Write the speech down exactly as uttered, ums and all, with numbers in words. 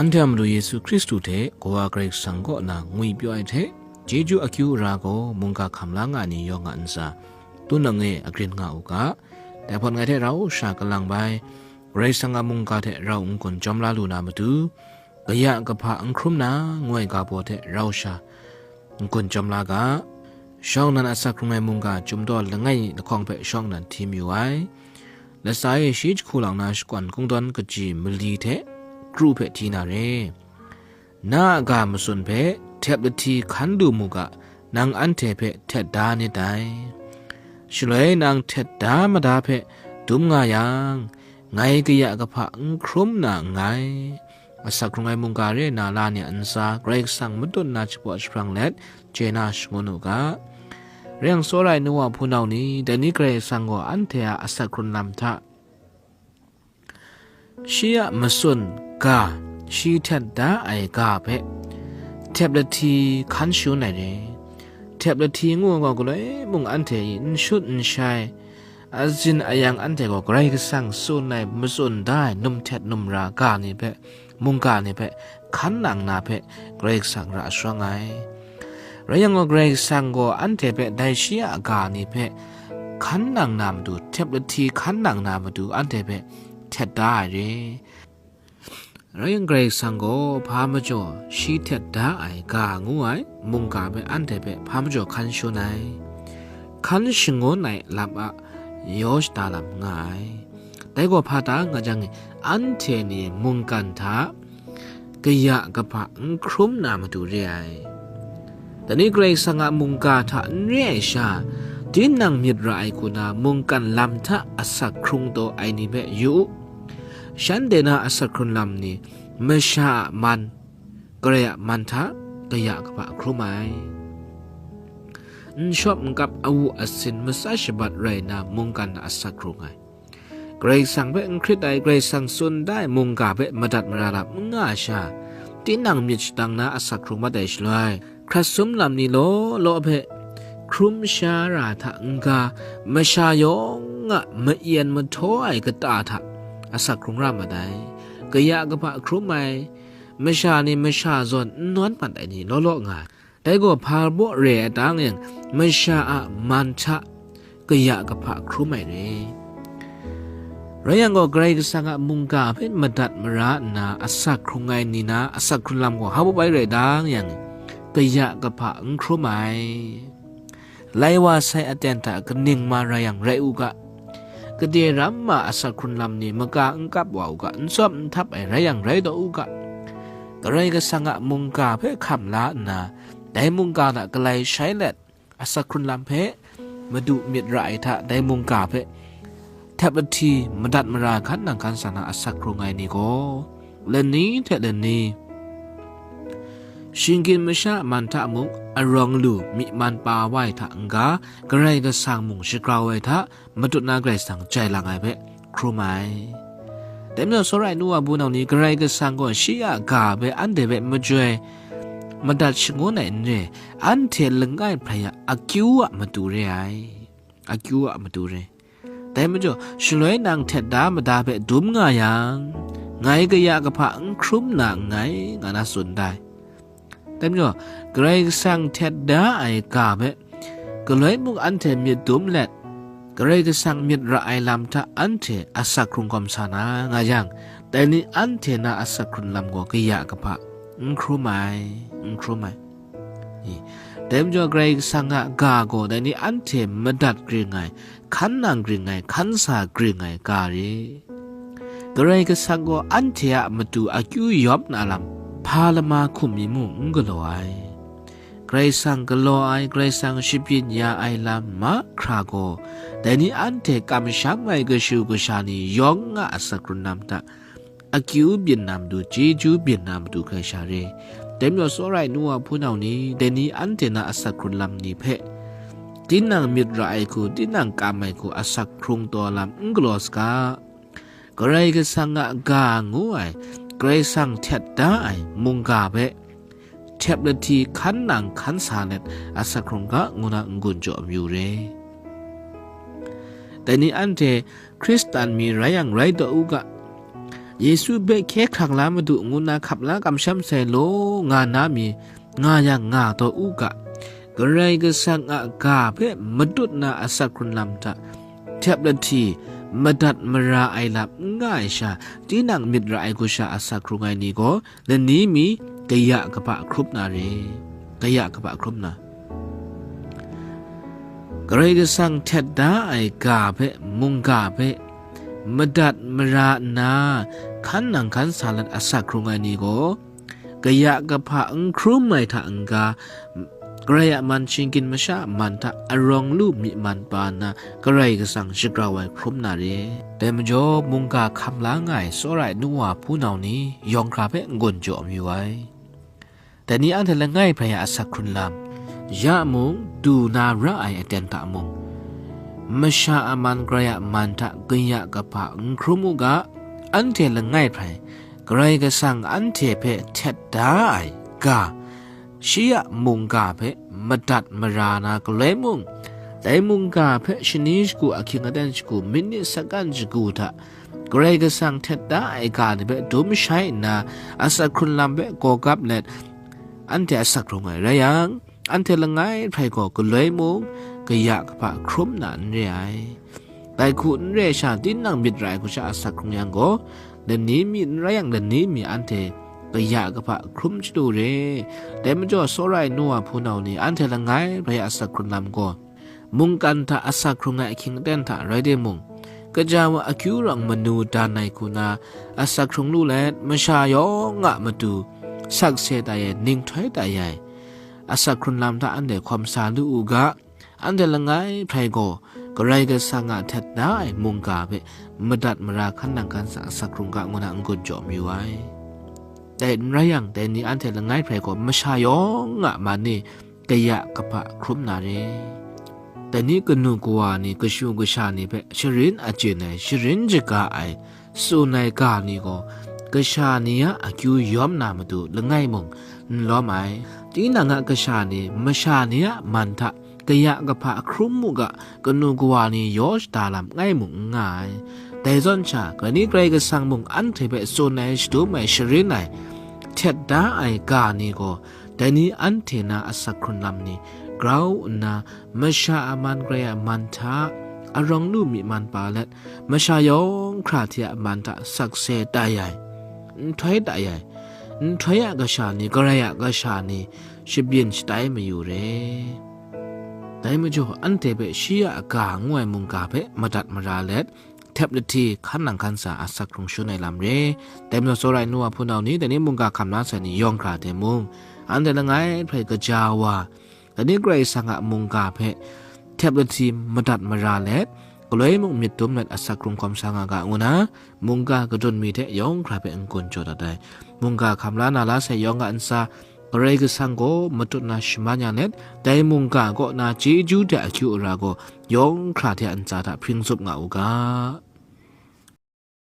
Anhte a Madu Yesu Hkristu hte Kawa Karai Kasang kaw na ngwi pyaw ai hte, chyeju akyu ara gaw mungga hkam la nga ai ni yawng a ntsa, tun lang e agrin nga u ga. Dai hpawt ngai hte rau sha kalang bai, Karai Kasang a mungga hte rau n-gun jawm la lu na matu, kaya kahpa n hkrum na, ngu ai ga baw hte rau sha n-gun jawm la ga. Shawng nnan asak hkrung ai mungga chyum daw langai lahkawng hpe shawng nnan hti mayu ai. Latsa e shi jahku lang na shakwan kungdawn kaji mali hte kru hpe hti na re. Na a ga matsun hpe htep lahti hkan lu mu ga, nang anhte hpe htet da nit dai. Shaloi nang htet da mada hpe dum nga yang, ngai kaya kahpa n hkrum na nngai. Asak hkrung ai mungga re na la ni a ntsa, Karai Kasang matut nna shapraw jahprang let, chye na shangun u ga. Rai yang, tsawra ai nu wa hpunau ni, dai ni Karai Kasang gaw anhte a asak hkrun lam hta, shi a matsun ga, shi htet da ai ga hpe htep lahti hkan shangun ai re. Htep lahti ngu ai gaw, galoi mung anhte i n shut n shai, azin ayang anhte gaw Karai Kasang tsun ai, matsun da ai, num htet num ra ga ni hpe, mungga ni hpe, hkan nang na hpe Karai Kasang ra shawng ai. Rai yang gaw, Karai Kasang gaw anhte hpe dai shi a ga ni hpe hkan nang na matu, htep lahti hkan nang na matu, anhte hpe htet da ai re. Rai yang, Karai Kasang gaw hpa majaw shi htet da ai ga ngu ai mungga hpe anhte hpe hpa majaw hkan shangun ai, hkan shangun ai lam a yaw shada lam nga ai. Dai gaw hpa ta nga jang e, anhte ni mungkan hta kaya kahpa n hkrum na matu re ai. Dai ni Karai Kasang a mungga hta n re ai sha, tinang myit ra ai hku na mungkan lam hta asak hkrung taw ai ni hpe yu u. Shanhte na asak hkrun lam ni, masha a man, Karai a man hta kaya kahpa hkrum ai. N shawp n kap, awu asin, matsa shabat rai na mungkan hta asak hkrung ai. Karai Kasang hpe n hkrit ai, Karai Kasang tsun da ai mungga hpe madat mara lam n nga ai sha, tinang myit shadang na asak hkrung mat ai shaloi, hkrat sum lam ni law law hpe hkrum sha ra hta n-ga, masha yawng a ma-yan mahtaw ai kata hta asak hkrung ra mat ai. Kaya kahpa hkrum ai, masha ni masha zawn n nawn mat ai ni law law nga ai. Dai gaw hpa baw re ai ta nga yang, masha a man hta kaya kahpa hkrum ai re. Rai yang gaw, Karai Kasang a mungga hpe madat mara nna asak hkrung ai ni na asak hkrun lam gaw hpa baw bai rai ta nga yang, kaya kahpa n hkrum ai. Lai wa sai aten hta kaning ma rai yang rai u ga, gade ram ma asak hkrun lam ni maka n kap wa u ga, n tsawp n htap ai rai yang rai taw u ga, Karai Kasang a mungga hpe hkam la nna, dai mungga hta galai shai let, asak hkrun lam hpe madu myit ra ai hta, dai mungga hpe htep lahti madat mara hkan nang hkan sa na asak hkrung ai ni gaw, lani hte lani shinggyim masha a man hta mung, arawng lu myi man pa wa ai hta n-ga, Karai Kasang mung shagrau ai hta, matut na Karai Kasang jai lang ai hpe hkrum ai. Dai majaw, tsawra ai nu wa hpunau ni, Karai Kasang gaw shi a ga hpe anhte hpe majoi madat shangun ai n re, anhte langai hprai a akyu a matu re ai. Akyu a matu re. Dai majaw, shaloi nang htet da mada hpe dum nga yang, ngai kaya kahpa n hkrum na nngai, nga na tsun da ai. Dai majaw, Karai Kasang htet da ai ga hpe galoi mung anhte myit dum let, Karai Kasang myit ra ai lam hta anhte asak hkrung kawm sa na nga yang, dai ni anhte na asak hkrun lam gaw kaya kahpa n hkrum ai, n hkrum ai. I, dai majaw, Karai Kasang a ga gaw dai ni anhte madat gring ai, hkan nang gring ai, hkan sa gring ai ga re. Karai Kasang gaw anhte a matu akyu yawp na lam, hpa lama hkum mi mung n galaw ai. Karai Kasang galaw ai, Karai Kasang shabyin ya ai lam mahkra gaw, dai ni anhte kamsham ai kashu kasha ni yawng a asak hkrun lam hta akyu byin na matu, chyeju byin na matu hkrai sha re. Dai majaw, tsawra ai nu wa hpunau ni, dai ni anhte na asak hkrun lam ni hpe, tinang myit ra ai hku, tinang kam ai hku asak hkrung taw lam n galaw saga. Karai Kasang a ga ngu ai, Karai Kasang htet da ai mungga hpe htep lahti hkan nang hkan sa let asak hkrung ga ngu na n-gun jaw mayu re. Dai ni anhte Hkristan mi rai yang rai taw u ga, Yesu hpe hkye hkrang la madu ngu nna hkap la kamsham sai law nga na mi, nga yang nga taw u ga, Karai Kasang a ga hpe matut na asak hkrun lam hta, htep lahti, madat mara ai lam n nga ai sha, tinang myit ra ai hku sha asak hkrung ai ni gaw, lani mi kaya kaba hkrum na re. Kaya kaba hkrum na. Karai Kasang htet da ai ga hpe, mungga hpe, madat mara nna, hkan nang hkan sa let asak hkrung ai ni gaw, kaya kahpa n hkrum ai hta n-ga, Karai a man shinggyim masha a man hta arawng lu myi man pa nna, Karai Kasang shagrau ai hkrum na re. Dai majaw, mungga hkam la nga ai tsawra ai nu wa hpunau ni yawng hkra hpe n-gun jaw mayu ai. Dai ni anhte langai hprai a asak hkrun lam, ya mung, du na ra ai aten hta mung, masha a man Karai a man hta kaya kahpa n hkrum u ga, anhte langai hprai Karai Kasang anhte hpe htet da ai ga, shi a mungga hpe madat mara na galoi mung, dai mungga hpe shani shagu, ahkying aten shagu, minit sakan shagu hta Karai Kasang htet da ai ga ni hpe dum shai nna, asak hkrun lam hpe gawgap let, anhte asak hkrung ai rai yang, anhte langai hprai gaw galoi mung, kaya kahpa hkrum na n re ai. Dai hku n re ai sha, tinang myit ra ai hku sha asak hkrung yang gaw, lani mi n rai yang, lani mi anhte kaya kahpa hkrum chyalu re. Dai majaw, tsawra ai nu wa hpunau ni, anhte langai hprai a asak hkrun lam gaw, mungkan hta asak hkrung ai ahkying aten hta rai timung, kaja wa akyu rawng manu dan ai hku na asak hkrung lu let, masha yawng a matu sakse tai ai, ninghtoi tai ai asak hkrun lam hta anhte hkawm sa lu u ga, anhte langai hprai gaw Karai Kasang a htet da ai mungga hpe madat mara hkan nang hkan sa asak hkrung ga ngu na n-gun jaw mayu ai. Dai n rai yang, dai ni anhte langai hprai gaw masha yawng a man e kaya kahpa hkrum na re. Dai ni kanu kawa ni, kashu kasha ni hpe sharin achyin ai, sharin shaga ai, tsun ai ga ni gaw, kasha ni a akyu yawm na matu langai mung n lawm ai. Tinang a kasha ni, masha ni a man hta kaya kahpa hkrum mu ga, kanu kawa ni yaw shada lam ngai mung n nga ai. Dai zawn sha, gani Karai Kasang mung anhte hpe tsun ai, shadum ai, sharin ai, htet da ai ga ni gaw, dai ni anhte na asak hkrun lam ni grau nna, masha a man Karai a man hta arawng lu myi man pa let, masha yawng hkra hte a man hta sakse tai ai, nhtoi tai ai, nhtoi a kasha ni, Karai a kasha ni, shabyin shatai mayu re. Dai majaw, anhte hpe shi a ga ngu ai mungga hpe madat mara let, htep lahti hkan nang hkan sa asak hkrung shun ai lam re. Dai majaw, tsawra ai nu wa hpunau ni, dai ni mungga hkam la sai ni yawng hkra hte mung, anhte langai hprai kaja wa, dai ni Karai Kasang a mungga hpe htep lahti madat mara let, galoi mung myit dum let asak hkrung hkawm sa nga ga ngu na, mungga kadun mi hte yawng hkra hpe n-gun jaw dat ai. Mungga hkam la na la sai yawng a ntsa, Karai Kasang gaw matut na shaman ya let, dai mungga kaw na chyeju de akyu ara gaw yawng hkra hte a ntsa hta hpring tsup nga u ga.